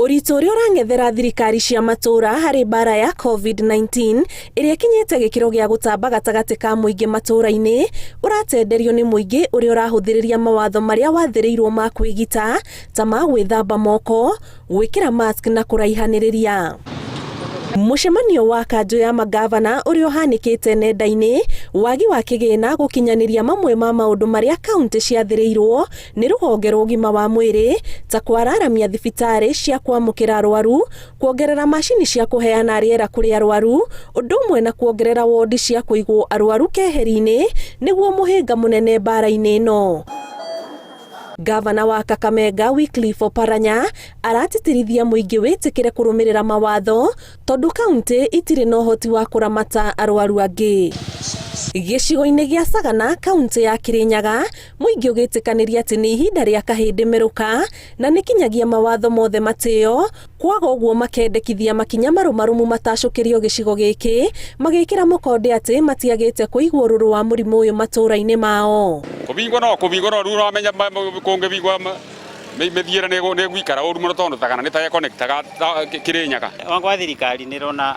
Ũritũ ũrĩa ũrang'ethera thirikari cia matũũra harĩ mbara ya COVID-19 ĩrĩa ĩkinyĩte gĩkĩro gĩa gũtamba gatagatĩ ka mũingĩ matũũra-inĩ ũratenderio nĩ mũingĩ ũrĩa ũrahũthĩrĩria mawatho marĩa wathĩrĩirwo ma kwĩgita ta ma gwĩthamba moko, gwĩkĩra mask na kũraihanĩrĩria. Mũcemanio wa kanjũ ya mangavana ũrĩa ũhanĩkĩte nenda-inĩ, wagi wa kĩgĩna gũkinyanĩria mamwe ma maũndũ marĩa kaunti ciathĩrĩirwo nĩ rũhonge rwa ũgima wa mwĩrĩ ta kwararamia thibitarĩ cia kwamũkĩra arwaru, kuongerera macini cia kũheana rĩera kũrĩ arwaru, ũndũ ũmwe na kuongerera wondi cia kũigwo arwaru keheri-inĩ nĩguo mũhĩnga mũnene mbara-inĩ ĩno. Gavana wa Kakamega Wycliffe Oparanya aratitirithia mũingĩ wĩtĩkĩre kũrũmĩrĩra mawatho tondũ kaunti itirĩ na ũhoti wa kũramata arwaru angĩ. Gĩcigo-inĩ gĩa Sagana kaunti ya Kirinyaga mũingĩ ũgĩtĩkanĩria atĩ nĩ ihinda rĩa kahĩndĩ merũka na nĩ kinyagia mawatho mothe matĩo kwaga ũguo makendekithia makinya marũmarũmu matacũkĩrio gĩcigo gĩkĩ magĩkĩra mũkonde atĩ matiagĩte kũigua ũrũrũ wa mũrimũ ũyũ matũũra-inĩ mao. Kũbingwo no kũbingwo no rĩu ũramenya kũngĩbingwo mĩthiĩre nĩ ĩgũikara ũru mũno tondũ Sagana nĩ ta ĩconnectaga Kĩrĩnyaga. Gwa thirikari nĩ ĩrona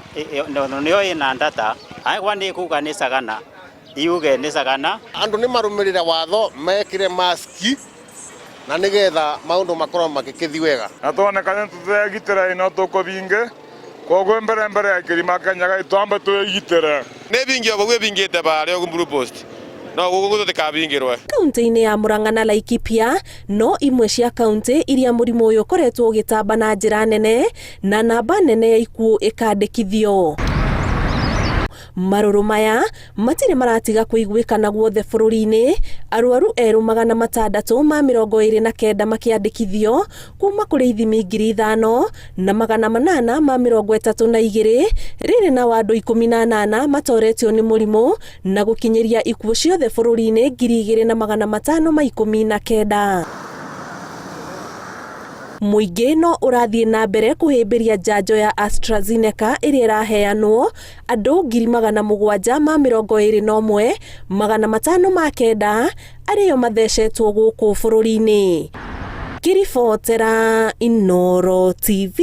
nĩyo ĩna data angĩkorwo nĩ ĩkuga nĩ Sagana yuge nĩ Sagana. Andũ nĩ marũmĩrĩre watho mekĩre maski na nĩgetha maũndũ makorwo magĩkĩthi wega. Na twoneka nĩ tũtegitĩra ĩ no tũkũbinge koguo mbere mbere ya kĩrima Kenya twambe twĩgitĩre. Nĩ bingio ũguo ĩbingĩte barĩa ũguo Blue Post no gũkũ tũtikabingĩrwe. Kaunti-inĩ ya Murang'a na Laikipia no imwe cia kaunti iria mũrimũ ũyũ ũkoretwo ũgĩtamba na njĩra nene na namba nene ya ikuũ ĩkandĩkithio. Marũrũ maya matirĩ maratiga kũiguĩkana guothe bũrũri-inĩ, arwaru erũ 629 makĩandĩkithio kuma kũrĩ ithimi 5832 rĩrĩ na andũ 18 matoretio nĩ mũrimũ na gũkinyĩria ikuũ ciothe bũrũri-inĩ 2519. Mũingĩ no ũrathiĩ na mbere kũhĩmbĩria njanjo ya AstraZeneca ĩrĩa ĩraheanwo andũ 721,509 arĩo mathecetwo gũkũ bũrũri-inĩ. Ngĩribotera Inooro TV,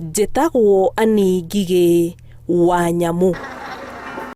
njĩtagwo Annie Ngigĩ wa Nyamu.